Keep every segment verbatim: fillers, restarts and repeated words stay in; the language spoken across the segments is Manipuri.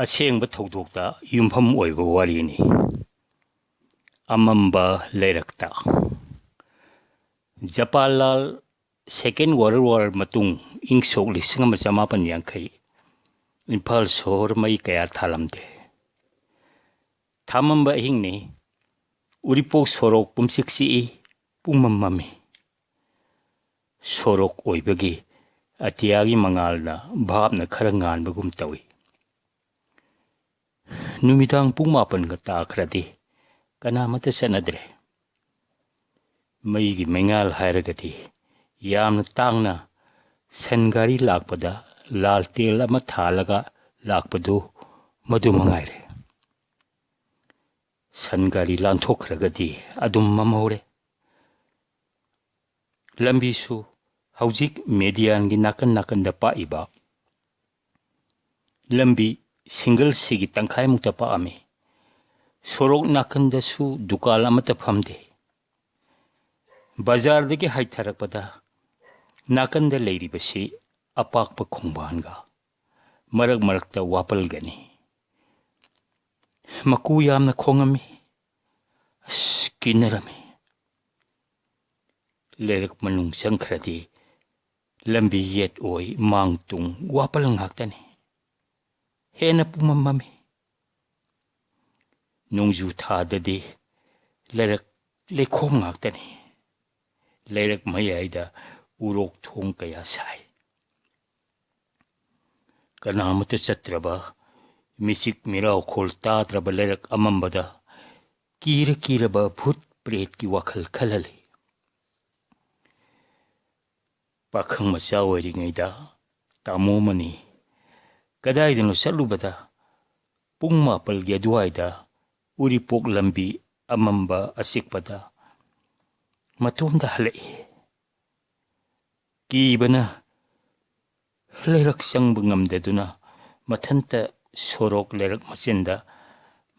ꯑꯁꯦꯡꯕ ꯊꯧꯗꯣꯛꯇ ꯌꯨꯝꯐꯝ ꯑꯣꯏꯕ ꯋꯥꯔꯤꯅꯤ꯫ ꯑꯃꯝꯕ ꯂꯩꯔꯛꯇ꯫ ꯖꯄꯥꯟ ꯂꯥꯜ Second World War ꯃꯇꯨꯡ ꯏꯪ ꯁꯣꯛ ꯂꯤꯁꯤꯡ ꯑꯃ ꯆꯃꯥꯄꯟ ꯌꯥꯡꯈꯩ, ꯏꯝꯐꯥꯜ ꯁꯣꯍꯣꯔ ꯃꯩ ꯀꯌꯥ ꯊꯥꯂꯝꯗꯦ꯫ ꯊꯥꯃꯝꯕ ꯑꯍꯤꯡꯅꯤ꯫ ꯎꯔꯤꯄꯣꯛ ꯁꯣꯔꯣꯛ ꯄꯨꯝꯁꯤꯛ ꯁꯤꯛꯏ, ꯄꯨꯝꯃꯝ ꯃꯝꯃꯤ꯫ ꯁꯣꯔꯣꯛ ꯑꯣꯏꯕꯒꯤ ꯑꯇꯤꯌꯥꯒꯤ ꯃꯉꯥꯜꯅ ꯚꯥꯞꯅ ꯈꯔ ꯉꯥꯟꯕꯒꯨꯝ ꯇꯧꯏ꯫ ꯅꯨꯃꯤꯗꯥꯡ ꯄꯨꯡ ꯃꯥꯄꯟꯒ ꯇꯥꯈ꯭ꯔꯗꯤ ꯀꯅꯥꯃꯠꯇ ꯆꯠꯅꯗ꯭ꯔꯦ꯫ ꯃꯩꯒꯤ ꯃꯩꯉꯥꯜ ꯍꯥꯏꯔꯒꯗꯤ ꯌꯥꯝꯅ ꯇꯥꯡꯅ ꯁꯟ ꯒꯥꯔꯤ ꯂꯥꯛꯄꯗ ꯂꯥꯜꯇꯦꯜ ꯑꯃ ꯊꯥꯜꯂꯒ ꯂꯥꯛꯄꯗꯨ ꯃꯗꯨ ꯃꯉꯥꯏꯔꯦ꯫ ꯁꯟ ꯒꯥꯔꯤ ꯂꯥꯟꯊꯣꯛꯈ꯭ꯔꯒꯗꯤ ꯑꯗꯨꯝ ꯃꯝꯍꯧꯔꯦ꯫ ꯂꯝꯕꯤꯁꯨ ꯍꯧꯖꯤꯛ ꯃꯦꯗꯤꯌꯥꯟꯒꯤ ꯅꯥꯀꯟ ꯅꯥꯀꯟꯗ ꯄꯥꯛꯏꯕ ꯂꯝꯕꯤ ꯁꯤꯡꯒꯜ ꯁꯤꯒꯤ ꯇꯪꯈꯥꯏꯃꯨꯛꯇ ꯄꯥꯛꯑꯝꯃꯤ꯫ ꯁꯣꯔꯣꯛ ꯅꯥꯀꯟꯗꯁꯨ ꯗꯨꯀꯥꯟ ꯑꯃꯠꯇ ꯐꯝꯗꯦ꯫ ꯕꯖꯥꯔꯗꯒꯤ ꯍꯥꯏꯊꯔꯛꯄꯗ ꯅꯥꯀꯟꯗ ꯂꯩꯔꯤꯕꯁꯤ ꯑꯄꯥꯛꯄ ꯈꯣꯡꯕꯥꯟꯒ ꯃꯔꯛ ꯃꯔꯛꯇ ꯋꯥꯄꯜꯒꯅꯤ꯫ ꯃꯀꯨ ꯌꯥꯝꯅ ꯈꯣꯡꯉꯝꯃꯤ꯫ ꯑꯁ, ꯀꯤꯅꯔꯝꯃꯤ꯫ ꯂꯩꯔꯛ ꯃꯅꯨꯡ ꯆꯪꯈ꯭ꯔꯗꯤ ꯂꯝꯕꯤ ꯌꯦꯠ ꯑꯣꯏ ꯃꯥꯡ ꯇꯨꯡ ꯋꯥꯄꯜ ꯉꯥꯛꯇꯅꯤ꯫ ꯍꯦꯟꯅ ꯄꯨꯝꯃꯝ ꯃꯝꯃꯤ꯫ ꯅꯣꯡꯖꯨ ꯊꯥꯗꯗꯤ ꯂꯩꯔꯛ ꯂꯩꯈꯣꯝ ꯉꯥꯛꯇꯅꯤ꯫ ꯂꯩꯔꯛ ꯃꯌꯥꯏꯗ ꯎꯔꯣꯛ ꯊꯣꯡ ꯀꯌꯥ ꯁꯥꯏ꯫ ꯀꯅꯥꯃꯠꯇ ꯆꯠꯇ꯭ꯔꯕ, ꯃꯤꯆꯤꯛ ꯃꯤꯔꯥꯎꯈꯣꯜ ꯇꯥꯗ꯭ꯔꯕ ꯂꯩꯔꯛ ꯑꯃꯝꯕꯗ ꯀꯤꯔ ꯀꯤꯔꯕ ꯚꯨꯠ ꯄ꯭ꯔꯦꯠꯀꯤ ꯋꯥꯈꯜ ꯈꯜꯍꯜꯂꯤ꯫ ꯄꯥꯈꯪ ꯃꯆꯥ ꯑꯣꯏꯔꯤꯉꯩꯗ ꯇꯥꯃꯣ ꯑꯃꯅꯤ ꯀꯗꯥꯏꯗꯅꯣ ꯆꯠꯂꯨꯕꯗ ꯄꯨꯡ ꯃꯥꯄꯜꯒꯤ ꯑꯗꯨꯋꯥꯏꯗ ꯎꯔꯤꯄꯣꯛ ꯂꯝꯕꯤ ꯑꯃꯝꯕ ꯑꯆꯤꯛꯄꯗ ꯃꯇꯣꯝꯗ ꯍꯜꯂꯛꯏ꯫ ꯀꯤꯕꯅ ꯂꯩꯔꯛ ꯆꯪꯕ ꯉꯝꯗꯗꯨꯅ ꯃꯊꯟꯇ ꯁꯣꯔꯣꯛ ꯂꯩꯔꯛ ꯃꯆꯤꯟꯗ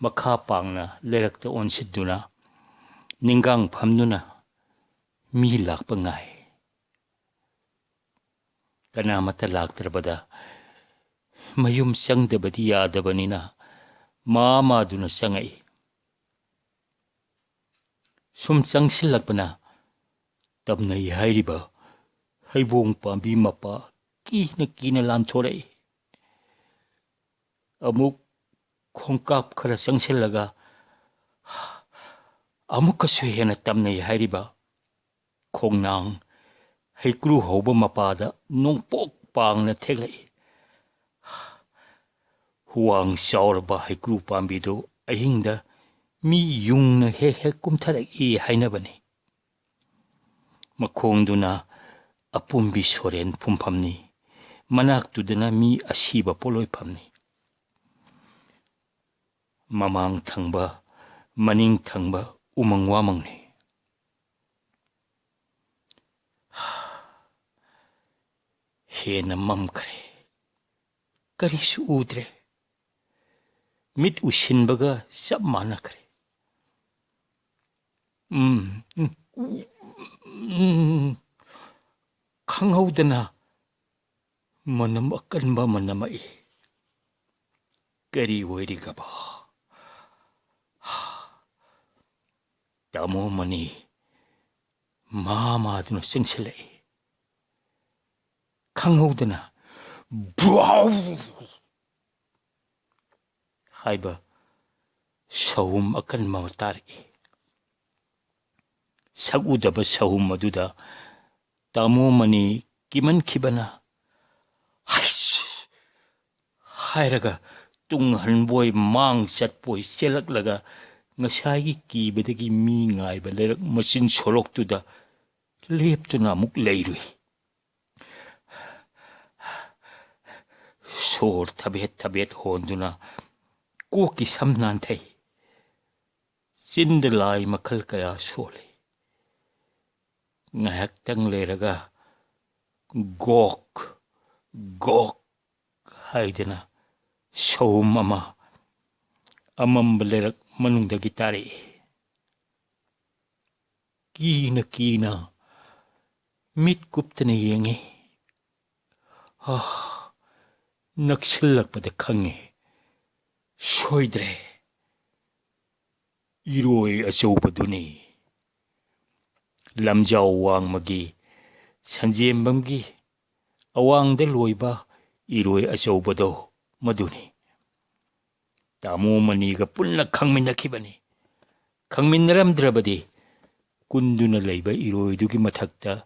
ꯃꯈꯥ ꯄꯥꯡꯅ ꯂꯩꯔꯛꯇ ꯑꯣꯟꯁꯤꯟꯗꯨꯅ ꯅꯤꯡꯒꯥꯡ ꯐꯝꯗꯨꯅ ꯃꯤ ꯂꯥꯛꯄ ꯉꯥꯏ꯫ ꯀꯅꯥꯃꯠꯇ ꯂꯥꯛꯇ꯭ꯔꯕꯗ ꯃꯌꯨꯝ ꯆꯪꯗꯕꯗꯤ ꯌꯥꯗꯕꯅꯤꯅ ꯃꯥ ꯃꯥꯗꯨꯅ ꯆꯪꯉꯛꯏ꯫ ꯁꯨꯝ ꯆꯪꯁꯤꯜꯂꯛꯄꯅ ꯇꯝꯅꯩ ꯍꯥꯏꯔꯤꯕ ꯍꯩꯕꯣꯡ ꯄꯥꯝꯕꯤ ꯃꯄꯥ ꯀꯤꯅ ꯀꯤꯅ ꯂꯥꯟꯊꯣꯔꯛꯏ꯫ ꯑꯃꯨꯛ ꯈꯣꯡꯀꯥꯞ ꯈꯔ ꯆꯪꯁꯤꯜꯂꯒ ꯑꯃꯨꯛꯀꯁꯨ ꯍꯦꯟꯅ ꯇꯝꯅꯩ ꯍꯥꯏꯔꯤꯕ ꯈꯣꯡꯅꯥꯡ ꯍꯩꯀ꯭ꯔꯨ ꯍꯧꯕ ꯃꯄꯥꯗ ꯅꯣꯡꯄꯣꯛ ꯄꯥꯡꯅ ꯊꯦꯛꯂꯛꯏ꯫ ꯍꯨꯋꯥꯡ ꯆꯥꯎꯔꯕ ꯍꯩꯀ꯭ꯔꯨ ꯄꯥꯝꯕꯤꯗꯨ ꯑꯍꯤꯡꯗ ꯃꯤ ꯌꯨꯡꯅ ꯍꯦꯛ ꯍꯦꯛ ꯀꯨꯝꯊꯔꯛꯏ ꯍꯥꯏꯅꯕꯅꯤ꯫ ꯃꯈꯣꯡꯗꯨꯅ ꯑꯄꯨꯝꯕꯤ ꯁꯣꯔꯦꯟ ꯐꯨꯝꯐꯝꯅꯤ, ꯃꯅꯥꯛꯇꯨꯗꯅ ꯃꯤ ꯑꯁꯤꯕ ꯄꯣꯠꯂꯣꯏꯐꯝꯅꯤ꯫ ꯃꯃꯥꯡ ꯊꯪꯕ, ꯃꯅꯤꯡ ꯊꯪꯕ ꯎꯃꯪ ꯋꯥꯃꯪꯅꯤ꯫ ꯍꯦꯟꯅ ꯃꯝꯈ꯭ꯔꯦ꯫ ꯀꯔꯤꯁꯨ ꯎꯗ꯭ꯔꯦ꯫ ꯃꯤꯠ ꯎꯏꯁꯤꯟꯕꯒ ꯆꯞ ꯃꯥꯟꯅꯈ꯭ꯔꯦ꯫ ꯎꯝ, ꯎꯝ, ꯎꯝ, ꯈꯪꯍꯧꯗꯅ ꯃꯅꯝ ꯑꯀꯟꯕ ꯑꯃ ꯅꯝꯃꯛꯏ꯫ ꯀꯔꯤ ꯑꯣꯏꯔꯤꯒꯕ? ꯇꯥꯃꯣ ꯃꯅꯤ ꯃꯥ ꯃꯥꯗꯨꯅ ꯆꯪꯁꯤꯜꯂꯛꯏ꯫ ꯈꯪꯍꯧꯗꯅ ꯕ꯭ꯔꯥꯎ ꯍꯥꯏꯕ ꯁꯍꯨꯝ ꯑꯀꯟꯕ ꯑꯃ ꯇꯥꯔꯛꯏ꯫ ꯁꯛꯎꯗꯕ ꯁꯍꯨꯝ ꯑꯗꯨꯗ ꯇꯥꯃꯣ ꯃꯅꯤ ꯀꯤꯃꯟꯈꯤꯕꯅ "ꯍꯩꯁ!" ꯍꯥꯏꯔꯒ ꯇꯨꯡ ꯍꯟꯕꯣꯏ ꯃꯥꯡ ꯆꯠꯄꯣꯏ ꯆꯦꯜꯂꯛꯂꯒ ꯉꯁꯥꯏꯒꯤ ꯀꯤꯕꯗꯒꯤ ꯃꯤ ꯉꯥꯏꯕ ꯂꯩꯔꯛ ꯃꯆꯤꯟ ꯁꯣꯔꯣꯛꯇꯨꯗ ꯂꯦꯞꯇꯨꯅ ꯑꯃꯨꯛ ꯂꯩꯔꯨꯏ꯫ ꯁꯣꯔ ꯊꯕꯦꯠ ꯊꯕꯦꯠ ꯍꯣꯟꯗꯨꯅ ꯀꯣꯛꯀꯤ ꯁꯝ ꯅꯥꯟꯊꯩ꯫ ꯆꯤꯟꯗ ꯂꯥꯏ ꯃꯈꯜ ꯀꯌꯥ ꯁꯣꯜꯂꯤ꯫ ꯉꯥꯏꯍꯥꯛꯇꯪ ꯂꯩꯔꯒ ꯒꯣꯛ ꯒꯣꯛ ꯍꯥꯏꯗꯅ ꯁꯍꯨꯝ ꯑꯃ ꯑꯃꯝꯕ ꯂꯩꯔꯛ ꯃꯅꯨꯡꯗꯒꯤ ꯇꯥꯔꯛꯏ꯫ ꯀꯤꯅ ꯀꯤꯅ ꯃꯤꯠ ꯀꯨꯞꯇꯅ ꯌꯦꯡꯉꯤ꯫ ꯑꯥ! ꯅꯛꯁꯤꯜꯂꯛꯄꯗ ꯈꯪꯉꯤ, ꯁꯣꯏꯗ꯭ꯔꯦ, ꯏꯔꯣꯏ ꯑꯆꯧꯕꯗꯨꯅꯤ꯫ ꯂꯝꯖꯥꯎ ꯋꯥꯡꯃꯒꯤ ꯁꯟꯖꯦꯝꯕꯝꯒꯤ ꯑꯋꯥꯡꯗ ꯂꯣꯏꯕ ꯏꯔꯣꯏ ꯑꯆꯧꯕꯗꯣ ꯃꯗꯨꯅꯤ꯫ ꯇꯥꯃꯣ ꯃꯅꯤꯒ ꯄꯨꯟꯅ ꯈꯪꯃꯤꯟꯅꯈꯤꯕꯅꯤ꯫ ꯈꯪꯃꯤꯟꯅꯔꯝꯗ꯭ꯔꯕꯗꯤ ꯀꯨꯟꯗꯨꯅ ꯂꯩꯕ ꯏꯔꯣꯏꯗꯨꯒꯤ ꯃꯊꯛꯇ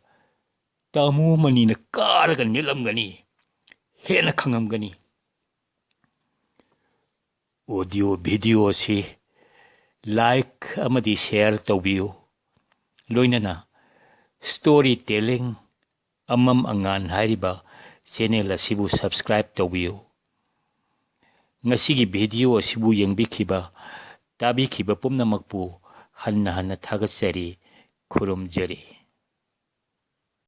ꯇꯥꯃꯣ ꯃꯅꯤꯅ ꯀꯥꯔꯒ ꯅꯦꯠꯂꯝꯒꯅꯤ, ꯍꯦꯟꯅ ꯈꯪꯉꯝꯒꯅꯤ꯫ Audio video ꯑꯁꯤ like ꯑꯃꯗꯤ share ꯇꯧꯕꯤꯌꯨ꯫ ꯂꯣꯏꯅꯅ Story Telling ꯑꯃꯝ ꯑꯉꯥꯟ ꯍꯥꯏꯔꯤꯕ channel ꯑꯁꯤꯕꯨ subscribe ꯇꯧꯕꯤꯌꯨ꯫ ꯉꯁꯤꯒꯤ video ꯑꯁꯤꯕꯨ ꯌꯦꯡꯕꯤꯈꯤꯕ, ꯇꯥꯕꯤꯈꯤꯕ ꯄꯨꯝꯅꯃꯛꯄꯨ ꯍꯟꯅ ꯍꯟꯅ ꯊꯥꯒꯠꯆꯔꯤ, ꯈꯨꯔꯨꯝꯖꯔꯤ꯫